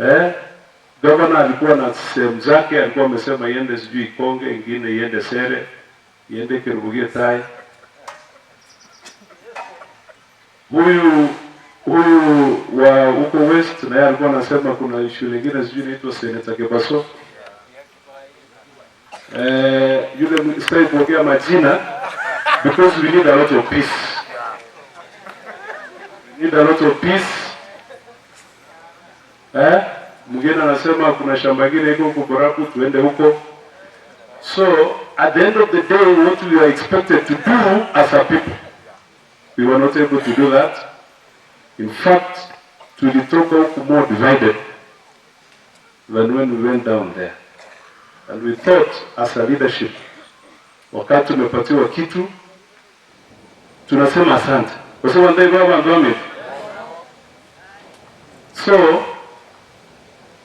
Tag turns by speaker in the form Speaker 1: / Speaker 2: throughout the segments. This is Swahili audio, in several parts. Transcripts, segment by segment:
Speaker 1: Eh? Governor alikuwa na sehemu zake, alikuwa amesema iende sijui Ikonge, ingine iende Sere, iende Kerugoya Tai. Huyu wa huko West naye alikuwa anasema kuna shule nyingine sijui inaitwa Senator Kebaso. Yule sitaki kuongea majina because we need a lot of peace. We need a lot of peace. Eh? Mwingine anasema kuna shamba ingine iko huko Borabu, tuende huko. So at the end of the day, what we are expected to do as a people, we were not able to do that. In fact, tulitoka huku more divided than when we went down there. And we thought as a leadership, wakati tumepatiwa kitu tunasema asante. Kwa sababu ndai baba ndome. So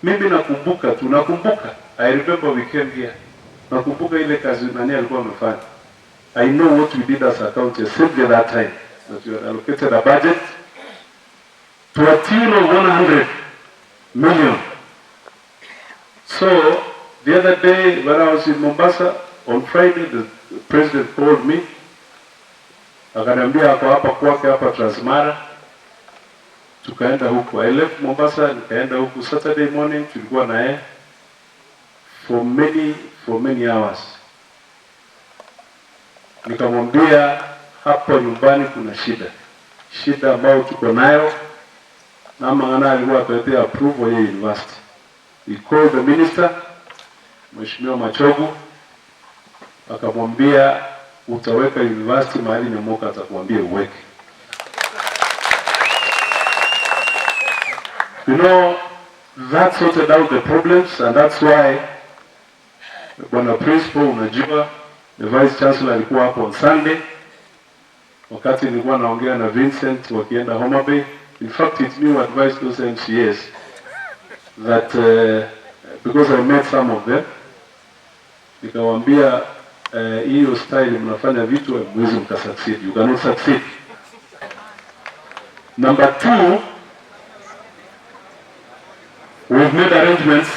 Speaker 1: mimi nakumbuka, tunakumbuka. I remember we came here. Nakumbuka ile kazi nani alikuwa amefanya. I know what we did as a county assembly that time. That we had allocated a budget to a tune of 100 million. So the other day when I was in Mombasa on Friday, the president called me, akaniambia ako hapa kwake hapa Transmara. Tukaenda huku. I left Mombasa nikaenda huku Saturday morning, tulikuwa na yeye for many hours. Nikamwambia hapa nyumbani kuna shida, shida ambayo tuko nayo, na maana alikuwa atuletea approval ya university. He called the minister, Mheshimiwa Machogu, akamwambia utaweka university mahali Nyamoka atakuambia uweke. You know, that sorted out the problems, and that's why Bwana Principal, unajua the Vice Chancellor alikuwa hapo on Sunday wakati nilikuwa naongea na Vincent wakienda Homa Bay. In fact, it's me who advised those MCAs that because I met some of them, nikawaambia hiyo style mnafanya vitu hamwezi mkasucceed. You cannot succeed. Number two, we've made arrangements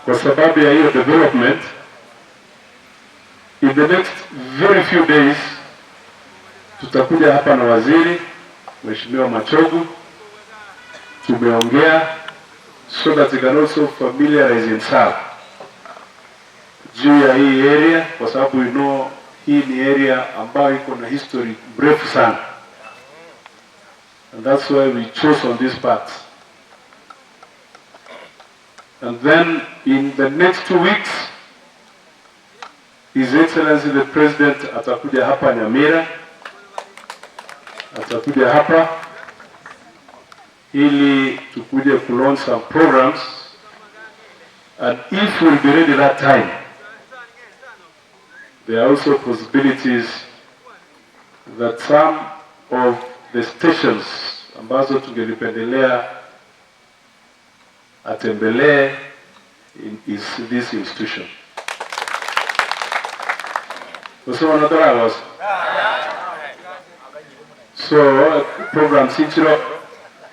Speaker 1: kwa sababu ya hiyo development. In the next very few days tutakuja hapa na waziri Mheshimiwa Machogu, tumeongea so that he can also familiarize himself juu ya hii area, kwa sababu you know hii ni area ambayo iko na history mrefu sana, and that's why we chose on this part. And then in the next 2 weeks, His Excellency the President atakuja hapa Nyamira, atakuja hapa ili tukuje ku launch some programs, and if we'll be ready that time, there are also possibilities that some of the stations ambazo tungelipendelea atembelee in is this institution. Usiona. So program Sichiro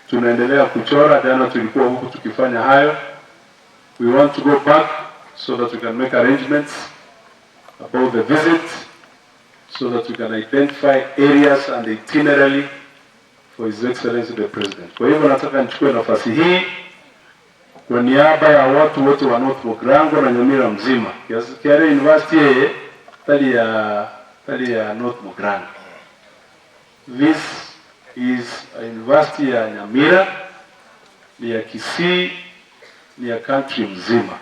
Speaker 1: tunaendelea kuchora. Jana tulikuwa huku tukifanya hayo. We want to go back so that we can make arrangements about the visit, so that we can identify areas and itinerary for His Excellency the President. Kwa hivyo nataka nichukue nafasi hii kwa niaba ya watu wote wa North Mugirango na Nyamira mzima. Kiare University yeye tali ya North Mugirango. This is a university ya Nyamira, ni ya Kisii, ni ya country mzima.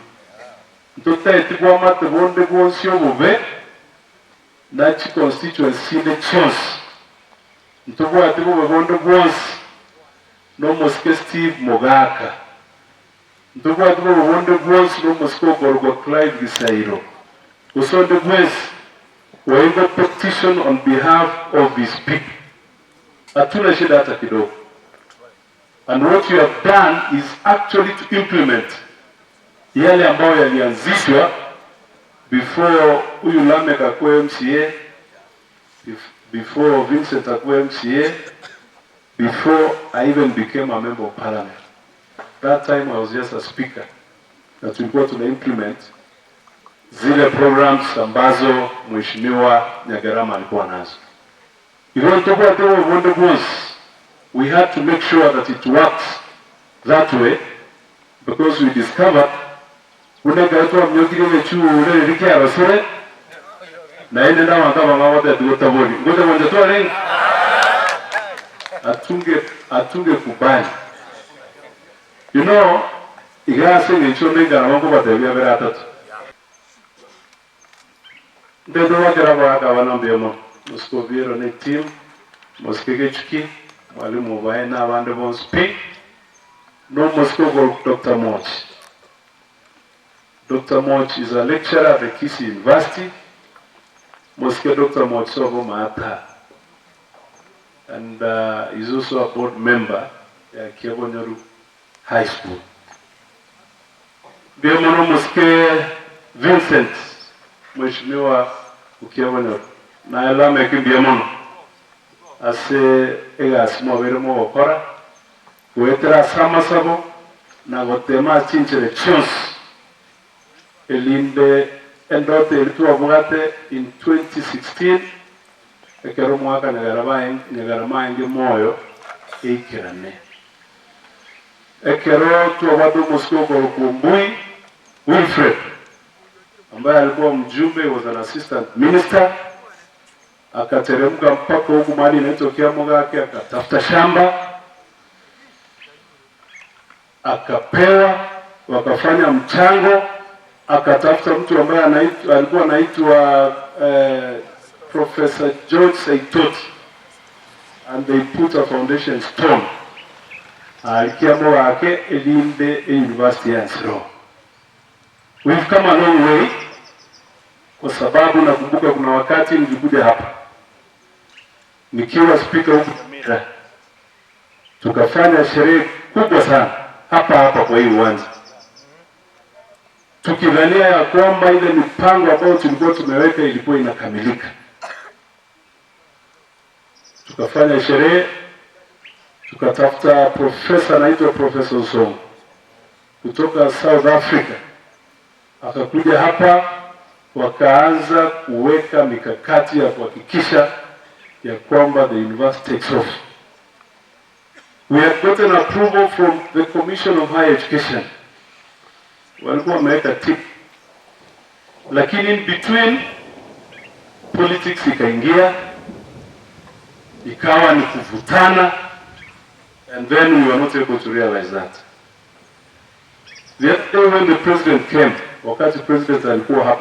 Speaker 1: Ntutaeti bwamate bonde bwonsi obube na chi constituency ne chonsi, ntubwate bube bonde bwonsi n'omosike Steve Mogaka, ntubwate bube bonde bwonsi n'omosike okorogwa Clive Gisairo, usonde bwesi waingo petition on behalf of his people. Hatuna shida hata kidogo. And what you have done is actually to implement yale ambayo yalianzishwa before huyu Lamek akuwe MCA, before Vincent akuwe MCA, before I even became a member of parliament. That time I was just a speaker, na tulikuwa tuna implement zile programs ambazo Mheshimiwa Nyagarama alikuwa nazo. Even we had to make sure that it works that way because we discovered unengaitwa mnyokire chuure rikiarosire na ende ndawanga banga gutabori ngoja mwanja tware atunge kubali igase ngecho mengana wangu batebia bera atatu ndedo wakera baka banambiyemo musikoviero ne team musikeke mwalimu bae n'abandi bonsi pi no musiko Dr. Moch. Dr. Moch is a lecturer at the Kisii University. Mosque Dr. Moch Sobo Maata. And he's also a board member at Kiabonyoru High School. Ndio Mosque Vincent, Mheshimiwa Ukiabonyoru. Na elame kimbia mono. Ase egasimo beremo gokora gwetera samasabo na gotema chinchere chionsi elinde endote eritwabwate in 2016 ekero omwaka nyagarama enge moyo eikerane ekero twabwate omosike okorokumbui Wilfred ambaye alikuwa mjumbe, was an assistant minister, akateremka mpaka huku mahali inaitwa Kiamogake, akatafuta shamba akapewa, wakafanya mchango, akatafuta mtu ambaye alikuwa anaitwa Professor George Saitoti, and they put a foundation stone alikiamogake elinde University ya Nsiro. We've come a long way, kwa sababu nakumbuka kuna wakati nilikuja hapa nikiwa speaker huku Nyamira, tukafanya sherehe kubwa sana hapa hapa kwa hii uwanja, tukidhania ya kwamba ile mipango ambayo tulikuwa tumeweka ilikuwa inakamilika. Tukafanya sherehe, tukatafuta profesa anaitwa Professor Song kutoka South Africa, akakuja hapa, wakaanza kuweka mikakati ya kuhakikisha ya kwamba the university takes off. We have gotten approval from the Commission of Higher Education, walikuwa wameweka tick, lakini in between politics ikaingia, ikawa ni kuvutana, and then we were not able to realize that. The other day when the president came, wakati president alikuwa hapa